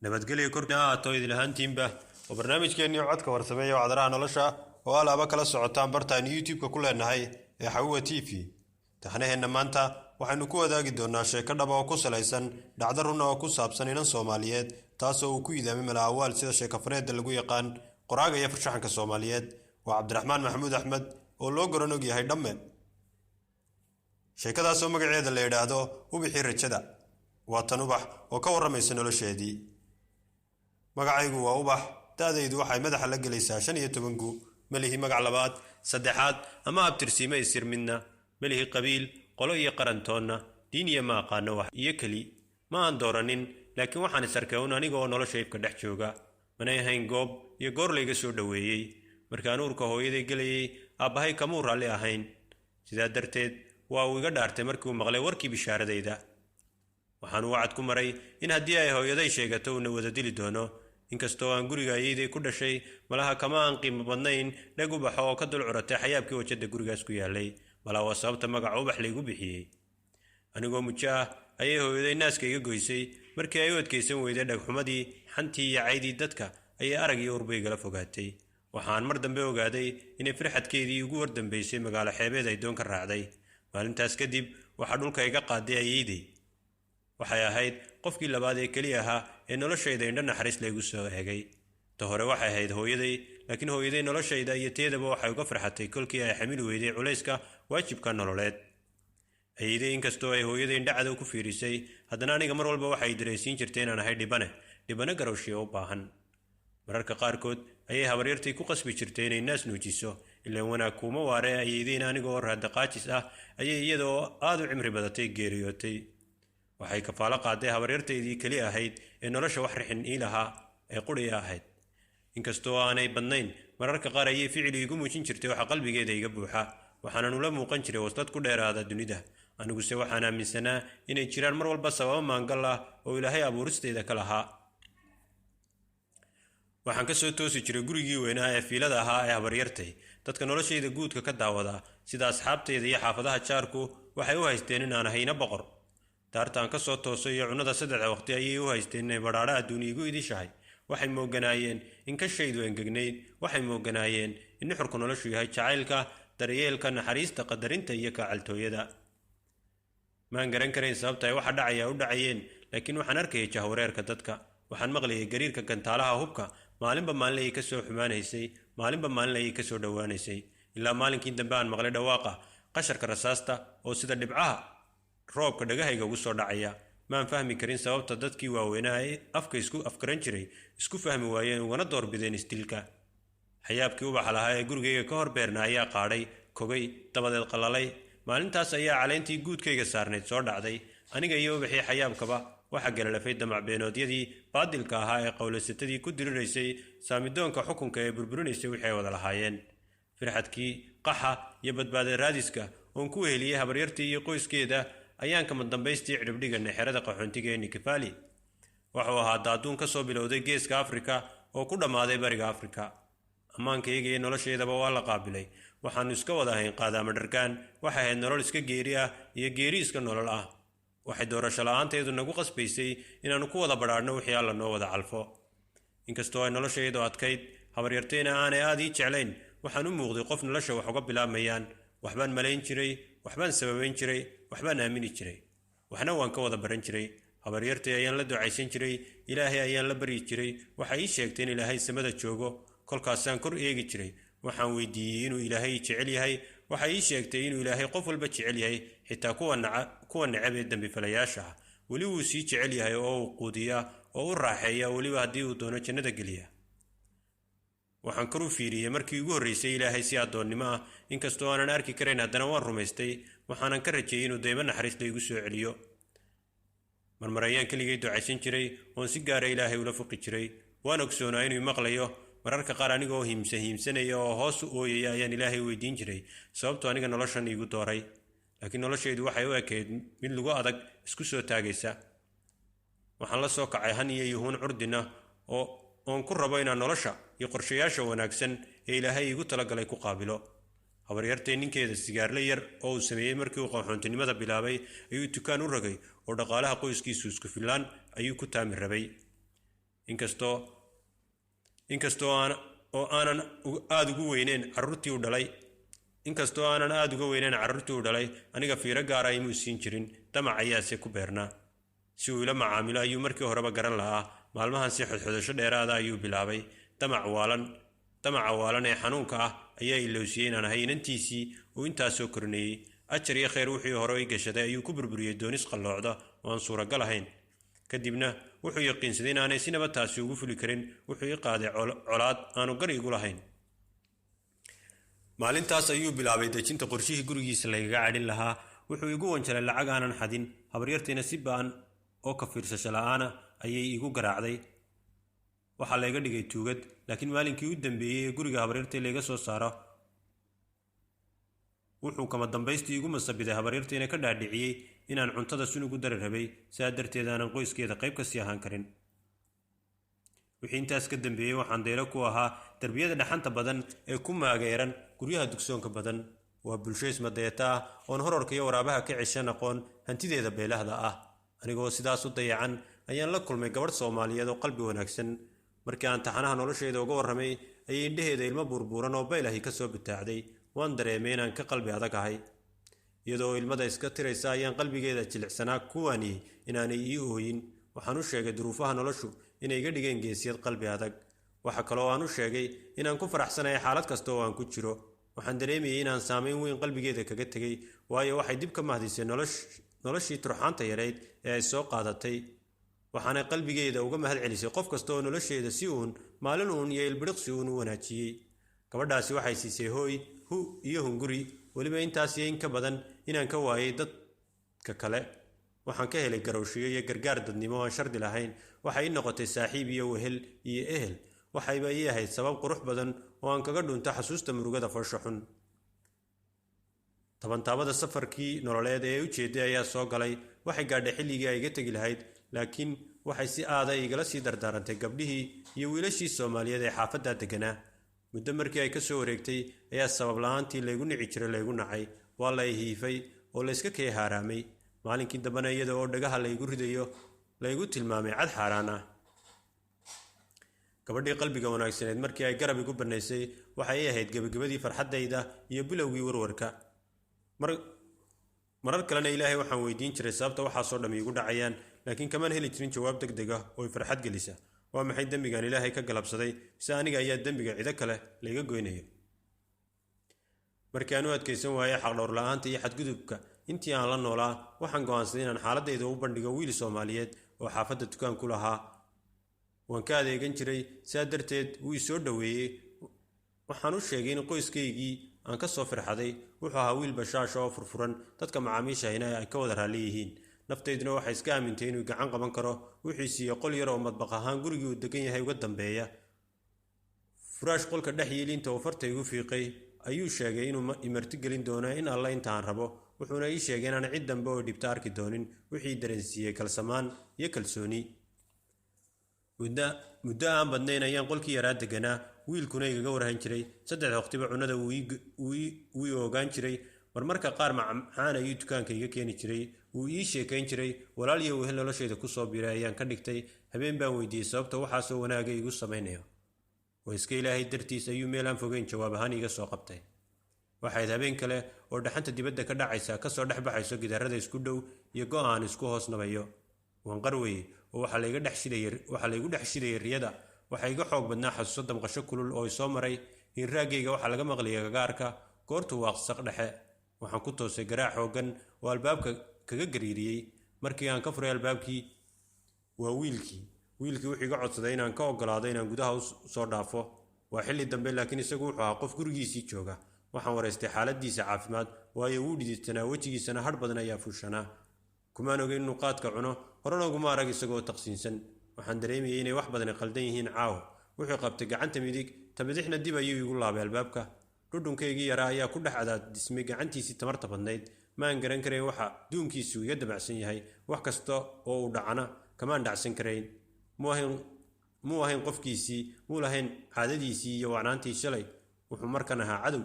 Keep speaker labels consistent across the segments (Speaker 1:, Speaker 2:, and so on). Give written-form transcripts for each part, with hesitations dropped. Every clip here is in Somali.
Speaker 1: Nabadgelyo korna ahaato idil ahaantiinba. Oo barnaamijkeennii Codka Warsameeya Wacdaraha Nolosha oo alaaba kala socotaan bartaan YouTube-ka ku leenahay ee Xawiwa TV. Taxnaheenna maanta waxaynu ku wadaagi doonnaa sheeko dhaba oo ku salaysan dhacdo runa oo ku saabsan inan Soomaaliyeed, taasoo uu ku yidaamay malaawaal sida sheekafaneedda lagu yaqaan qoraaga iyo farshaxanka Soomaaliyeed. Waa Cabdiraxmaan Maxamuud Axmed oo loo goran og yahay Dhamme. Sheekadaasoo magaceeda la yidhaahdo Ubixii Rajada. Waa tan Ubax oo ka warramaysa nolosheedii. Magacaygu waa Ubax, da'daydu waxay madaxa la gelaysaa 15 gu. Melihi magac labaad, saddexaad ama abtirsiime isir midna. Melihi qabiil, qolo iyo qarantoonna. Diin iyo ma aqaano wax iyo keli ma aan dooranin, laakiin waxaan is arkay un aniga oo nolosha ifka dhex jooga. Manay ahayn goob iyo goor layga soo dhoweeyey. Markaan uurka hooyaday gelayay, aabbahay kamuu raalli ahayn. Sidaa darteed waa uu iga dhaartay markii uu maqlay warkii bishaaradayda. Waxaanu wacad ku maray in haddii ay hooyaday sheegato uuna wada dili doono. Inkastoo aan guriga ayayday ku dhashay, malaha kama aan qiimo badnayn dheg ubaxa oo ka dul curatay xayaabkii wajada gurigaas ku yaalay. Malaa waa sababta magaca Ubax laygu bixiyey. Anigoo mujo ah ayay hooyaday naaska iga goysay. Markii ay u adkaysan weyday dhagxumadii, xantii iyo caydii dadka, ayay arag iyo urba igala fogaatay. Waxaan mar dambe ogaaday inay firxadkeedii ugu wardambaysay magaalo xeebeed ay doon ka raacday. Maalintaas kadib waxaa dhulka iga qaaday ayayday. Waxay ahayd qofkii labaad ee keli ahaa ee noloshayda indho naxariis laygu soo eegay. Ta hore waxay ahayd hooyaday, laakiin hooyaday noloshayda iyo teedaba waxay uga farxatay kolkii ay xamili weyday culayska waajibka nololeed. Ayayday inkastoo ay hooyaday indho cadow ku fiirisay, haddana aniga mar walba waxay dareensiin jirtay inaan ahay dhibane, dhibane garowshiya u baahan. Mararka qaarkood ayay habaryartay ku qasbi jirtay inay naas nuujiso, ilaan wanaag kuuma waare. Ayeydayna aniga oo raadaqaajis ah ayay iyadoo aada u cimri badatay geeriyootay. Waxay kafaalo qaaday habaryartaydii keli ahayd ee nolosha wax rixin ii lahaa ee quriya ahayd. Inkastoo aanay badnayn, mararka qaar ayay ficil iigu muujin jirtay waxa qalbigeeda iga buuxa. Waxaanan ula muuqan jiray waslad ku dheeraada dunida. Aniguse waxaan aaminsanaa inay jiraan mar walba sababo maangal ah oo Ilaahay abuuristeyda ka lahaa. Waxaan ka soo toosi jiray gurigii weynaa ee fiilada ahaa ee habaryartay. Dadka noloshayda guudka ka daawada, sida asxaabtayda iyo xaafadaha jaarku, waxay u haysteen in aan ahayna boqor. Daartaan ka soo toosay iyo cunnada saddexda waqti ayay u haysteen inay badhaadho adduun iigu idishahay. Waxay mooganaayeen in kashaydu engegnayd. Waxay mooganaayeen in nuxurka noloshu yahay jacaylka, daryeelka, naxariista, qadarinta iyo kaacaltooyada. Maan garan karayn sababta ay waxa dhacaya u dhacayeen, laakiin waxaan arkayay jahwareerka dadka. Waxaan maqlayay gariirka gantaalaha hubka. Maalinba maalin ayay ka soo xumaanaysay, maalinba maalin ayay ka soo dhowaanaysay, ilaa maalinkii dambe aan maqlay dhawaaqa qasharka rasaasta oo sida dhibcaha roobka dhagahayga ugu soo dhacaya. Maan fahmi karin sababta dadkii waaweynaa ee afka isku afkaran jiray isku fahmi waayeen ugana doorbideen isdilka. Xayaabkii ubaxa lahaa ee gurigayga ka hor beerna ayaa qaadhay, kogay, dabadeed qalalay. Maalintaas ayaa caleentii guudkayga saarnayd soo dhacday. Aniga iyo ubaxii xayaabkaba waxaa galalafay damac beenoodyadii baadilka ahaa ee qowlaysatadii ku diriraysay saamidoonka xukunka ee burburinaysay wixii ay wada lahaayeen. Firxadkii qaxa iyo badbaada raadiska oon ku weheliyey habaryartii iyo qoyskeeda ayaan kama dambaystii cidhibdhiganay xerada qaxoontiga ee Nikifali. Wuxuu ahaa daaduun ka soo bilowday Geeska Afrika oo ku dhammaaday Bariga Afrika. Ammaankayga iyo noloshaydaba waa la qaabilay. Waxaannu iska wada ahayn qaadaama dhargaan. Waxay ahayd nolol iska geeri ah iyo geeri iska nolol ah. Waxay doorasho la-aanteedu nagu qasbaysay inaannu ku wada badhaadhno wixii Alla noo wada calfo. Inkastoo ay noloshaydu adkayd, habaryartayna aanay aada ii jeclayn, waxaan u muuqday qof nolosha wax uga bilaabmayaan. Waxbaan malayn jiray, waxbaan sababayn jiray, waxbaan aamini jiray, waxna waan ka wada baran jiray. Habaryartay ayaan la ducaysan jiray, Ilaahay ayaan la baryi jiray. Waxay ii sheegtay in Ilaahay samada joogo, kolkaasaan kor eegi jiray. Waxaan weydiiyey inuu Ilaahay jecel yahay. Waxay ii sheegtay inuu Ilaahay qof walba jecel yahay, xitaa kuwa necab ee dembifalayaasha ah weli wuu sii jecel yahay oo uu quudiyaa oo u raaxeeya, weliba haddii uu doono jannada geliya. Waxaan kor u fiiriyey markii ugu horraysay Ilaahay si addoonnimo ah. Inkastoo aanan arki karayn, haddana waan rumaystay. Waxaanan ka rajeeyey inuu daymo naxariis laygu soo celiyo. Marmar ayaan keligay ducaysan jiray oon si gaara Ilaahay ula fuqi jiray. Waan ogsoonaa inuu maqlayo. Mararka qaar anigoo hiimsa hiimsanaya oo hoos u ooyaya ayaan Ilaahay weydiin jiray sababtuu aniga noloshan iigu dooray. Laakiin noloshaydu waxay u ekayd mid lagu adag isku soo taagaysa. Waxaan la soo kacay han iyo yuhuun curdina oo oon ku rabo inaan nolosha iyo qorshayaasha wanaagsan ee Ilaahay iigu talagalay ku qaabilo. Habaryartay ninkeeda sigaarle yar oo uu sameeyey markii uu qaxoontinimada bilaabay ayuu dukaan u rogay, oo dhaqaalaha qoyskiisu isku fillaan ayuu ku taami rabay. Inkastoo inkastoo aan oo aanan aada ugu weyneyn carruurtii u dhalay, inkastoo aanan aada uga weyneyn carruurtii u dhalay, aniga fiiro gaara imuu siin jirin, damac ayaase ku beernaa. Si uu ila macaamilo ayuu markii horeba garan lahaa. Maalmahan si xodxodasho dheeraada ayuu bilaabay. Damac waalan, damaca waalan ee xanuunka ah ayaa ilowsiiyey inaan ahay inantiisii uu intaasoo korinayey. Ajar iyo khayr wixii hore i gashaday ayuu ku burburiyey doonis qalloocda oo aan suuragal ahayn. Kadibna wuxuu yaqiinsaday inaanay sinaba taasi ugu fuli karin. Wuxuu i qaaday colaad aanu gar igu lahayn. Maalintaas ayuu bilaabay dejinta qorshihii gurigiisa laygaga cadhin lahaa. Wuxuu igu wanjalay lacag aanan xadin. Habaryartayna si ba'an oo ka fiirsasho la'aana ayay igu garaacday. Waxaa layga dhigay tuugad. Laakiin maalinkii u dambeeyey ee guriga habaryartay layga soo saaro, wuxuu kama dambaystii igu masabiday habaryartayna ka dhaadhiciyey inaan cuntada sun ugu dari rabay, sidaa darteed aanan qoyskeeda qayb ka sii ahaan karin. Wixii intaas ka dambeeyey waxaan daylo ku ahaa darbiyada dhaxanta badan ee ku maageeran guryaha dugsoonka badan. Waa bulsho ismadayata ah oon horarka iyo waraabaha ka ceshan aqoon hantideeda beelahda ah. Anigoo sidaas u dayacan ayaan la kulmay gabadh Soomaaliyeed oo qalbi wanaagsan. Markii aan taxanaha nolosheeda uga warramay ayay indhaheeda ilmo buurbuuran oo baylahi ka soo bitaacday. Waan dareemay inaan ka qalbi adag ahay. Iyadoo ilmada iska tiraysa ayaan qalbigeeda jilicsanaa ku waaniyey inaanay ii ooyin. Waxaan u sheegay duruufaha noloshu inay iga dhigeen geesiyad qalbi adag. Waxa kaloo aan u sheegay inaan ku faraxsanahay xaalad kasta oo aan ku jiro. Waxaan dareemayay inaan saameyn weyn qalbigeeda kaga tegay, waayo waxay dib ka mahdisay noloshii turxaanta yarayd ee ay soo qaadatay. Waxaanay qalbigeeda uga mahad celisay qof kasta oo nolosheeda si uun, maalin uun iyo ilbiriqsi uun u wanaajiyey. Gabadhaasi waxay siisay hooy, hu iyo hunguri, weliba intaas iyo in ka badan inaan ka waayay dadka kale. Waxaan ka helay garowshiyo iyo gargaar dadnimo aan shardi lahayn. Waxay ii noqotay saaxiib iyo wehel iyo ehel. Waxayba ii ahayd sabab qurux badan oo aan kaga dhunto xasuusta murugada foosha xun. Tabantaabada safarkii nololeed ee ujeeday ayaa soo galay. Waxay gaadhay xilligii ay iga tegi lahayd, laakiin waxay si aada igala sii dardaarantay gabdhihii iyo wiilashii Soomaaliyeed ee xaafaddaa deganaa. Muddo markii ay ka soo wareegtay ayaa sabab la-aantii laygu nici jiray laygu nacay. Waa la hiifay oo layska kee haaraamay. Maalinkii dambena iyada oo dhagaha laygu ridayo laygu tilmaamay cad xaaraan ah. Gabadhii qalbiga wanaagsaneed markii ay garab igu bannaysay waxay ii ahayd gebagabadii farxaddayda iyo bilowgii warwarka. Marar kalena Ilaahay waxaan weydiin jiray sababta waxaasoo dham iigu dhacayaan, laakiin kamaan heli jirin jawaab deg deg ah oo i farxad gelisa. Waa maxay dembigaan Ilaahay ka galabsaday, mise aniga ayaa dembiga cido kale layga goynayo? Markii aan u adkaysan waayay xaqdhowr la-aanta iyo xadgudubka intii aan la noolaa, waxaan go'aansaday inaan xaaladayda u bandhigo wiil Soomaaliyeed oo xaafadda dukaan ku lahaa. Waan ka adeegan jiray, sidaa darteed wuu i soo dhoweeyey. Waxaan u sheegay in qoyskaygii aan ka soo firxaday. Wuxuu ahaa wiil bashaasha oo furfuran, dadka macaamiisha ahina ay ka wada raalli yihiin. Naftayduna waxay iska aamintay inuu gacan qaban karo. Wuxuu siiyey qol yar oo madbaq ahaan gurigii uu degan yahay uga dambeeya. Furaash qolka dhex yiilinta uu farta igu fiiqay ayuu sheegay inuu imarti gelin doono in alla intaan rabo. Wuxuuna ii sheegay inaan cid dambe oo dhibta arki doonin. Wixii dareensiiyey kalsamaan iyo kalsooni. Muddo aan badnayn ayaan qolkii yaraa deganaa, wiilkuna igaga warhan jiray. 3 waqtiba cunada wuu ii ogaan jiray. Marmarka qaar macmacaan ayuu dukaanka iga keeni jiray. Wuu ii sheekayn jiray. Walaal iyo wehel noloshayda kusoo biiray ayaan ka dhigtay. Habeen baan weydiiyey sababta waxaasoo wanaaga igu samaynayo. Waa iska Ilaahay dartiis, ayuu meel aan fogeyn jawaab ahaan iiga soo qabtay. Waxayd habeen kale oo dhaxanta dibadda ka dhacaysa kasoo dhex baxayso gidaarada isku dhow iyo go-aan isku hoos nabayo. Waan qarweye oo waxaa laygu dhex shidayay riyada. Waxaa iga xoog badnaa xasuuso damqasho kulul oo isoo maray. Hiinraaggayga waxaa laga maqlayay gagaarka goortu waaqsaq dhexe. Waxaan ku toosay garaac xooggan oo albaabka kaga gariiriyey. Markii aan ka furay albaabkii, waa wiilkii. Wiilkii wuxuu iga codsaday inaan ka ogolaado inaan gudaha u soo dhaafo. Waa xilli dambe, laakiin isagu wuxuu ahaa qof gurigiisii jooga. Waxaan waraystay xaaladiisa caafimaad, waayo wuu dhididsanaa, wejigiisana hadh badan ayaa fuushanaa. Kumaan ogeyn inuu qaadka cuno, horena uguma arag isagoo taqsiinsan. Waxaan dareemayay inay wax badani qaldan yihiin caawa. Wuxuu qabtay gacanta midig, ta bidixna dib ayuu igu laabay albaabka. Dhudhunkaygii yaraa ayaa ku dhex cadaadismay gacantiisii tamarta badnayd. Maan garan karayn waxa duunkiisu iga dabacsan yahay. Wax kasta oo uu dhacana kamaan dhacsan karayn. Muu ahayn qofkiisii, muu lahayn caadadiisii iyo wacnaantii shalay. Wuxuu markan ahaa cadow.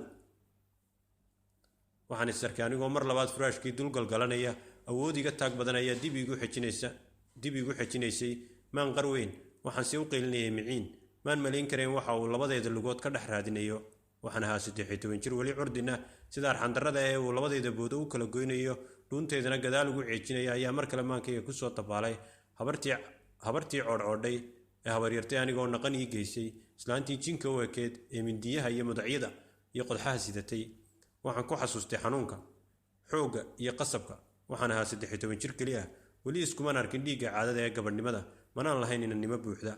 Speaker 1: Waxaan is arkay anigoo mar labaad furaashkii dul galgalanaya. Awood iga taag badan ayaa dib iigu xejinaysay. Maan qarweyn. Waxaan si u qaylinayay miciin. Maan malayn karayn waxa uu labadayda lugood ka dhex raadinayo. Waxaan ahaa 13 jir weli curdina. Sida arxandarrada ee uu labadayda boodo u kala goynayo, dhuuntaydana gadaal ugu ceejinaya, ayaa mar kale maankayga ku soo tabaalay habartii coodhcoodhay ee habaryartay anigoo naqan ii geysay, islaantii jinka u ekeed ee mindiyaha iyo mudacyada iyo qodxaha sidatay. Waxaan ku xasuustay xanuunka, xoogga iyo qasabka. Waxaan ahaa 13 jir keli ah. Weli iskumaan arkin dhiigga caadada ee gabadhnimada, manaan lahayn inannimo buuxda.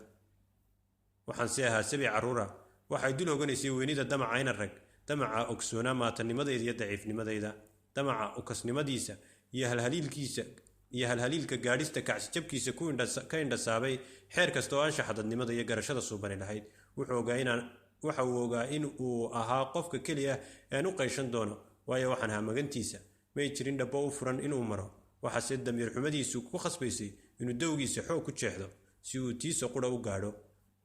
Speaker 1: Waxaan si ahaa sabi carruura. Waxay dul hoganaysay weynida damaca ina rag, damaca ogsoonaa maatanimadayda iyo daciifnimadayda, damaca ukasnimadiisa iyo halhaliilkiisa iyo halhaliilka gaadhista kacsijabkiisa ka indhasaabay xeer kasta oo anshaxa dadnimada iyo garashada suubani lahayd. Waxa uu ogaa in uu ahaa qofka keliya ee aan u qayshan doono, waayo waxaan ahaa magantiisa. May jirin dhabbo u furan inuu maro. Waxaase damiir xumadiisu ku khasbaysay inuu dowgiisa xoog ku jeexdo si uu tiisa qudha u gaadho.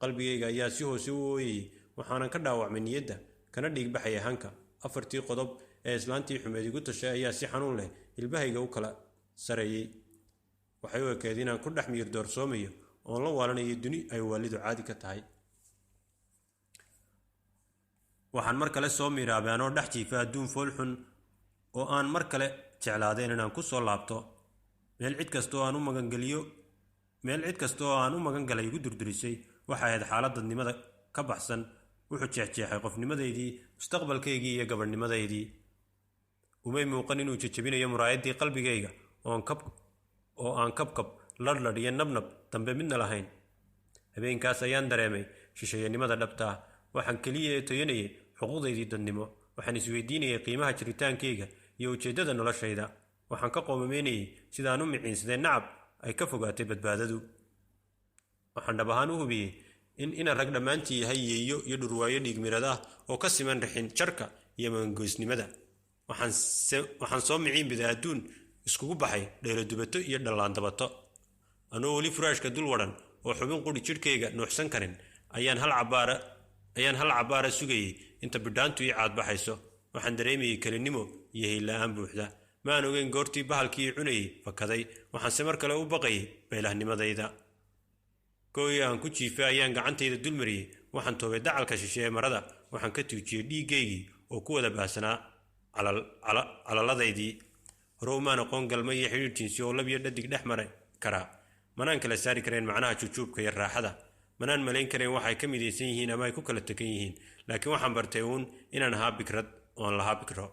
Speaker 1: Qalbigayga ayaa si hoose u ooyayay. Waxaanan ka dhaawacmay niyadda, kana dhiigbaxaya hanka. Afartii qodob ee islaantii xumeed igu tashay ayaa si xanuun leh ilbahayga u kala sareeyey. Waxay u ekeed inaan ku dhex miyir doorsoomayo oon la waalanayo duni ay waalidu caadi ka tahay. Waxaan mar kale soo miiraabay anoo dhex jiifa adduun foolxun oo aan mar kale jeclaadeen inaan ku soo laabto. Meel cid kasta oo aan u magangeliyo, meel cid kasta oo aan u magan galay igu durdurisay. Waxay ahayd xaalad dadnimada ka baxsan. Wuxuu jeexjeexay qofnimadaydii, mustaqbalkaygii iyo gabadhnimadaydii. Umay muuqan inuu jejebinayo muraayaddii qalbigayga oo aan kabkab, ladhladh iyo nabnab dambe midna lahayn. Habeenkaas ayaan dareemay shisheeyanimada dhabta ah. Waxaan keliya ee toyanayay xuquuqdaydii dadnimo. Waxaan isweydiinayay qiimaha jiritaankayga iyo ujeeddada noloshayda. Waxaan ka qoomameynayay sidaan u miciinsaday nacab ay ka fogaatay badbaadadu. Waxaan dhab ahaan u hubiyey in ina rag dhammaantii yahay yeeyo iyo dhurwaayo dhiigmirad ah oo ka siman rixin jarka iyo magangoysnimada. Waxaan soo miciin biday adduun iskugu baxay dheeladubato iyo dhallaandabato. Anoo weli furaashka dul wadhan oo xubin quri jidhkayga nuuxsan karin ayaan hal cabbaara sugayey inta bidhaantu ii caadbaxayso. Waxaan dareemayey kelinimo iyo hiilla-aan buuxda. Ma aan ogeyn goortii bahalkii ii cunayey fakaday. Waxaanse mar kale u baqayay beelahnimadayda. Gooyii aan ku jiifay ayaan gacantayda dulmariyey. Waxaan toobay dacalka shishe ee marada. Waxaan ka tuujiyey dhiiggaygii oo ku wada baahsanaa calalladaydii. Hore umaan aqoon galma iyo xidhiir jinsi oo lab iyo dhadig dhex mari karaa. Manaan kala saari karayn macnaha jujuubka iyo raaxada. Manaan malayn karayn waxay ka midaysan yihiin ama ay ku kala tegan yihiin. Laakiin waxaan bartay uun inaan ahaa bikrad oon lahaa bikro.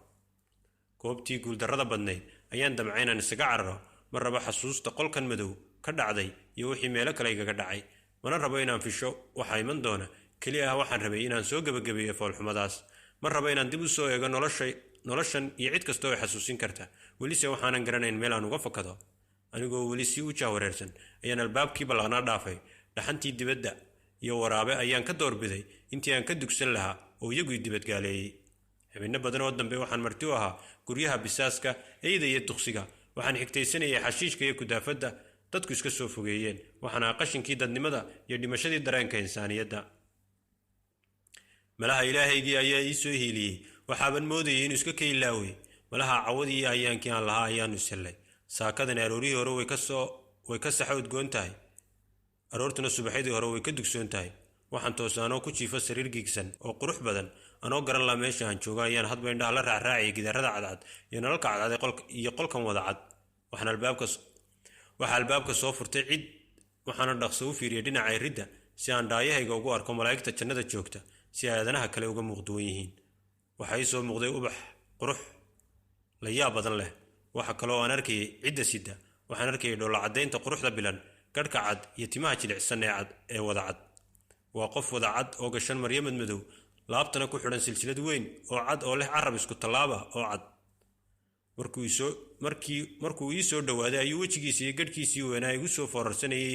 Speaker 1: Goobtii guuldarrada badnayd ayaan damcay inaan isaga cararo. Ma rabo xasuusta qolkan madow ka dhacday iyo wixii meelo kale igaga dhacay. Mana rabo inaan fisho waxa iman doona. Keli ah waxaan rabay inaan soo gebagabeeyo foolxumadaas. Ma rabo inaan dib u soo eego noloshan iyo cid kasta oo ay xasuusin karta. Welise waxaanan garanayn meel aan uga fakado. Anigoo weli si u jahwareersan ayaan albaabkii ballaaqnaa dhaafay. Dhaxantii dibadda iyo waraabe ayaan ka doorbiday intii aan ka dugsan lahaa oo iyagu i dibadgaaleeyey. Habeenno badan oo dambe waxaan marti u ahaa guryaha bisaaska, eyda iyo duqsiga. Waxaan xigtaysanayay xashiishka iyo kudaafadda dadku iska soo fogeeyeen. Waxaan ahaa qashinkii dadnimada iyo dhimashadii dareenka insaaniyadda. Malaha ilaahaygii ayaa ii soo hiiliyey. Waxaaban moodayay inuu iska kaylaawey. Malaha cawadii iyo ayaankii aan lahaa ayaanu ishellay. Saakadani aroorihii hore way ka saxa udgoon tahay. Aroortuna subaxyadii hore way ka dugsoon tahay. Waxaan toosa anoo ku jiifa sariir giigsan oo qurux badan. Anoo garan laa meesha aan joogo ayaan hadba indhaha la raacraacayay gidaarada cadcad iyo nalalka cadcad iyo qolkan wada cad. Waxaa albaabka soo furtay cid. Waxaana dhaqso u fiiriyey dhinaca ridda si aan dhaayahayga ugu arko malaa'igta jannada joogta si ay aadanaha kale uga muuqduwan yihiin. Waxaa ii soo muuqday ubax qurux la yaab badan leh. Waxa kale oo aan arkayay cidda sida. Waxaan arkayay dhoolla caddaynta quruxda bilan, garhka cad iyo timaha jilicsan ee cad ee wada cad. Waa qof wada cad oo gashan maryo madmadow, laabtana ku xidhan silsilad weyn oo cad oo leh carab isku tallaaba oo cad. Markuu ii soo dhowaaday ayuu wejigiisa iyo garhkiisii weynaa igu soo foorarsanayay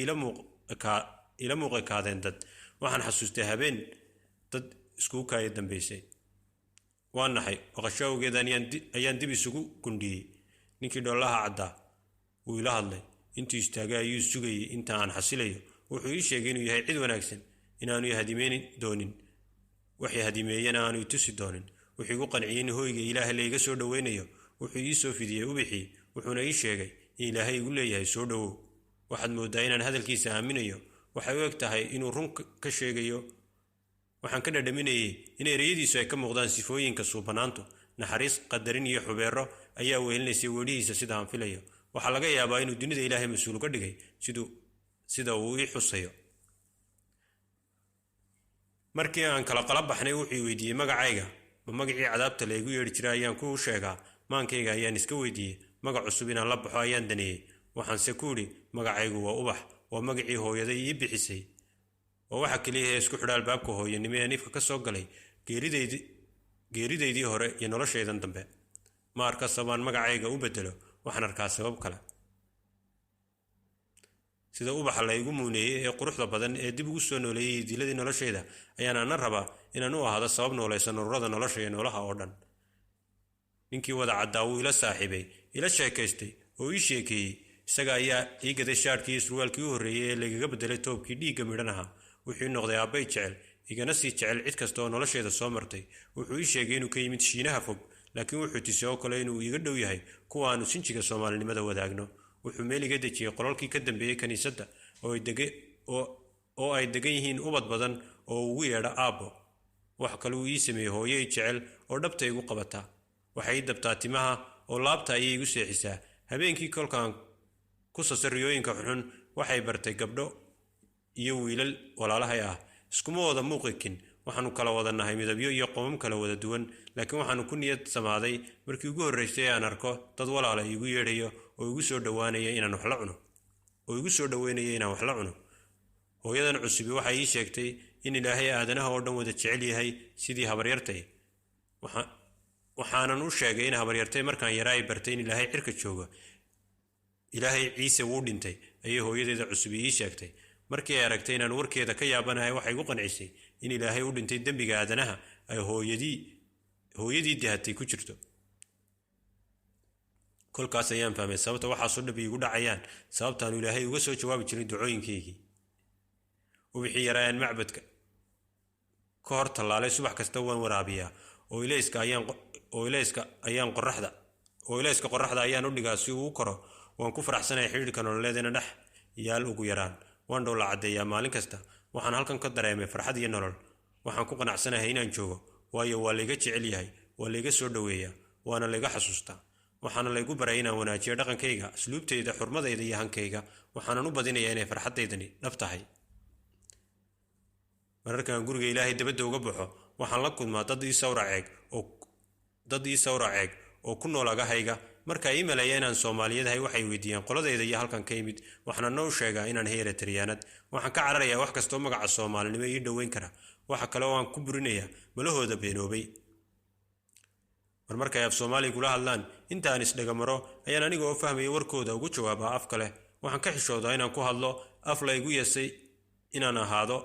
Speaker 1: ila muuqekaadeen dad. Waxaan xasuustay habeen dad iskugu kaaya dambaysay. Waa naxay. Baqasho awgeed ayaan dib isugu gundhiyey. Ninkii dhoolaha caddaa wuu ila hadlay. Intuu istaagay ayuu sugayey inta aan xasilayo. Wuxuu ii sheegay inuu yahay cid wanaagsan, inaanu i hadimeyn doonin, waxay hadimeeyena aanu i tusi doonin. Wuxuu igu qanciyey in hoyga ilaahay layga soo dhoweynayo. Wuxuu ii soo fidiyey ubixii, wuxuuna ii sheegay in ilaahay igu leeyahay soo dhowow. Waxaad mooddaa inaan hadalkiisa aaminayo. Waxay u eg tahay inuu run ka sheegayo. Waxaan ka dhadhaminayay in ereyadiisu ay ka muuqdaan sifooyinka suubanaantu. Naxariis, qadarin iyo xubeero ayaa wehelinaysay weedhihiisa, sida aan filayo. Waxaa laga yaabaa inuu dunida Ilaahay mas-uul uga dhigay sida uu ii xusayo. Markii aan kala qala baxnay, wuxuu weydiiyey magacayga. Ma magacii cadaabta laygu yeedhi jiray ayaan ku sheegaa? Maankayga ayaan iska weydiiyey. Magac cusub inaan la baxo ayaan daneeyey. Waxaanse ku idhi, magacaygu waa Ubax, waa magacii hooyaday ii bixisay, waa waxa keliya ee isku xidha albaabka hooyanimo ee nifka ka soo galay geeridaydii hore iyo noloshaydan dambe. Ma arka sababaan magacayga u bedelo, waxaan arkaa sabab kale. Sida ubaxa laygu muuneeyey ee quruxda badan ee dib ugu soo nooleeyey diladii noloshayda ayaan ana rabaa inaan u ahaado sabab noolaysa nururada nolosha iyo noolaha oo dhan. Ninkii wada caddaa wuu ila saaxiibay, ila sheekaystay oo ii sheekeeyey. Isaga ayaa ii gaday shaadhkii iyo surwaalkii u horreeyey ee lagaga bedelay toobkii dhiigga midhan ahaa. Wuxuu noqday aabbay jecel, igana sii jecel cid kasta oo nolosheeda soo martay. Wuxuu ii sheegay inuu ka yimid Shiinaha fog, laakiin wuxuu tisay oo kale inuu iiga dhow yahay kuwa aanu sinjiga Soomaalinimada wadaagno. Wuxuu meel iga dejiyey qolalkii ka dambeeyey kiniisadda oo ay degan yihiin ubad badan oo ugu yeedha aabbo. Wax kale uu ii sameeyey hooyay jecel oo dhabta igu qabata. Waxay ii dabtaa timaha oo laabta ayay igu seexisaa habeenkii kolkaan ku sasa riyooyinka xunxun. Waxay bartay gabdho iyo wiilal walaalahay ah. Iskuma wada muuqikin, waxaanu kala wada nahay midabyo iyo qomam kala wada duwan, laakiin waxaanu ku niyad samaaday markii ugu horraysay aan arko dad walaala iigu yeedhayo oo igu soo dhowaanaya inaan wax la cuno, oo igu soo dhoweynaya inaan wax la cuno. Hooyadan cusubi waxay ii sheegtay in Ilaahay aadanaha oo dhan wada jecel yahay sidii habaryartay. Waxaanan u sheegay in habaryartay markaan yaraa ay bartay in Ilaahay cirka jooga. Ilaahay Ciise wuu dhintay, ayay hooyadeeda cusubi ii sheegtay. Markii ay aragtay inaan warkeeda ka yaabanahay, waxay igu qancisay in Ilaahay u dhintay dembiga aadanaha ay hooyadii dahatay ku jirto. Kolkaas ayaan fahmay sababta waxaasoo dhab iigu dhacayaan, sababtaanu Ilaahay uga soo jawaabi jirin ducooyinkaygii. Ubixii yaraayaan macbadka ka hor tallaalay subax kasta waan waraabiyaa oo ilayska ayaan qoraxda oo ilayska qoraxda ayaan u dhigaa si uu u koro. Waan ku faraxsanahay xidhiidhka nololeedana dhex yaal. Ugu yaraan waan dhoola caddeeyaa maalin kasta. Waxaan halkan ka dareemay farxad iyo nolol. Waxaan ku qanacsanahay inaan joogo, waayo waa layga jecel yahay, waa layga soo dhoweeyaa, waana layga xasuustaa. Waxaana laygu baray inaan wanaajiyo dhaqankayga, asluubtayda, xurmadayda iyo hankayga. Waxaanan u badinayaa inay farxaddaydani dhab tahay. Mararkaan guriga Ilaahay dabadda uga baxo, waxaan la kulmaa dad ii sawrac eeg oo ku nool agahayga. Marka ii maleeya inaan Soomaaliyadahay, waxay weydiiyaan qoladayda iyo halkan ka yimid. Waxaana noo sheegaa inaan hay Eritriyaanad. Waxaan ka cararayaa wax kastoo magaca Soomaalinimo ii dhoweyn kara. Waxa kale oo aan ku burinayaa malahooda beenoobay. Marmarkay af Soomaaliya kula hadlaan, inta aan isdhagamaro ayaan aniga oo fahmaya warkooda ugu jawaabaa af kale. Waxaan ka xishoodaa inaan ku hadlo af la igu yeesay inaan ahaado.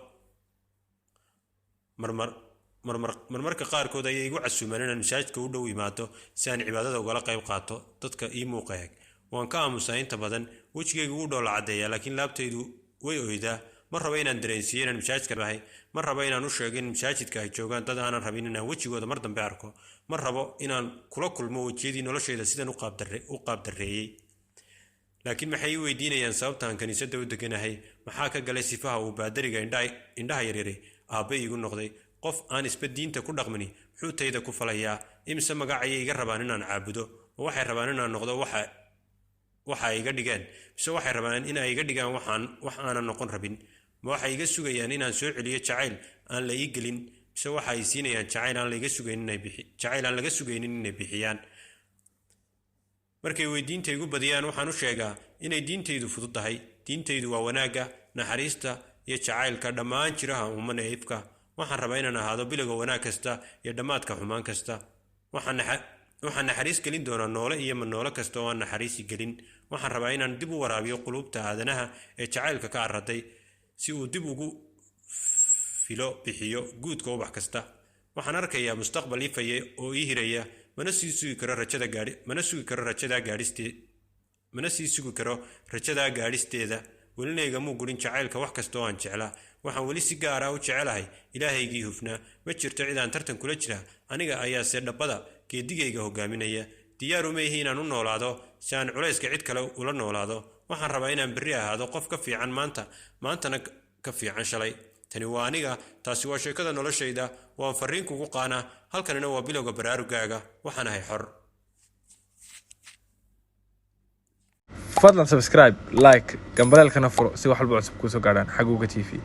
Speaker 1: Marmarka qaarkood ayay igu casuumaan inaan masaajidka u dhow imaado si aan cibaadada ugala qayb qaato dadka ii muuqa eg. Waan ka aamusaa inta badan, wejigaygu wuu dhoola caddeeyaa, laakiin laabtaydu way oydaa. Ma rabo inaan dareensiiyo inaan masaajidka bahay. Ma rabo inaan u sheego in masaajidka ay joogaan dad aanan rabin inaan wejigooda mar dambe arko. Ma rabo inaan kula kulmo wejiyadii noloshayda sidan u qaabdarreeyey. Laakiin maxay ii weydiinayaan sababta aan kiniisadda u deganahay? Maxaa ka galay sifaha uu baadariga indhaha yaryari aabbe iigu noqday? Qof aan isba diinta ku dhaqmini xuutayda ku falayaa? Imise magac ayay iga rabaan inaan caabudo? Ma waxay rabaan inaan noqdo waxa ay iga dhigeen, mise waxay rabaan in ay iga dhigaan waxaan wax aanan noqon rabin? Ma waxay iga sugayaan inaan soo celiyo jacayl aan la ii gelin, mise waxa ay siinayaan jacayl aan laga sugaynin inay bixiyaan? Markay weydiinta igu badiyaan, waxaan u sheegaa inay diintaydu fudud tahay. Diintaydu waa wanaagga, naxariista iyo jacaylka dhammaan jiraha uuman ee ifka. Waxaan rabaa inaan ahaado bilowga wanaag kasta iyo dhammaadka xumaan kasta. Waxaan naxariis gelin doonaa noole iyo manoole kasta oo aan naxariisi gelin. Waxaan rabaa inaan dib u waraabiyo quluubta aadanaha ee jacaylka ka arraday, si uu dib ugu filo bixiyo guudka ubax kasta. Waxaan arkayaa mustaqbal ifaya oo ii hiraya. Mana sii sugi karo rajadaa gaadhisteeda. Welina igamuu gurin jacaylka wax kasta oo aan jeclaa. Waxaan weli si gaar ah u jecelahay Ilaahaygii hufnaa. Ma jirto cid aan tartan kula jira, aniga ayaase dhabbada geedigayga hogaaminaya. Diyaar uma ihi inaan u noolaado si aan culayska cid kale ula noolaado. Waxaan rabaa inaan berri ahaado qof ka fiican maanta, maantana. Ka fiican shalay. Tani waa aniga, taasi waa sheekada noloshayda. Waan fariin kugu qaana. Halkanina waa bilowga baraarugaaga. Waxaan ahay xor.
Speaker 2: Fadlan subscribe, like, gambaleelkana furo si wax walba cusub kuusoo gaadhaan Xaguuga TV.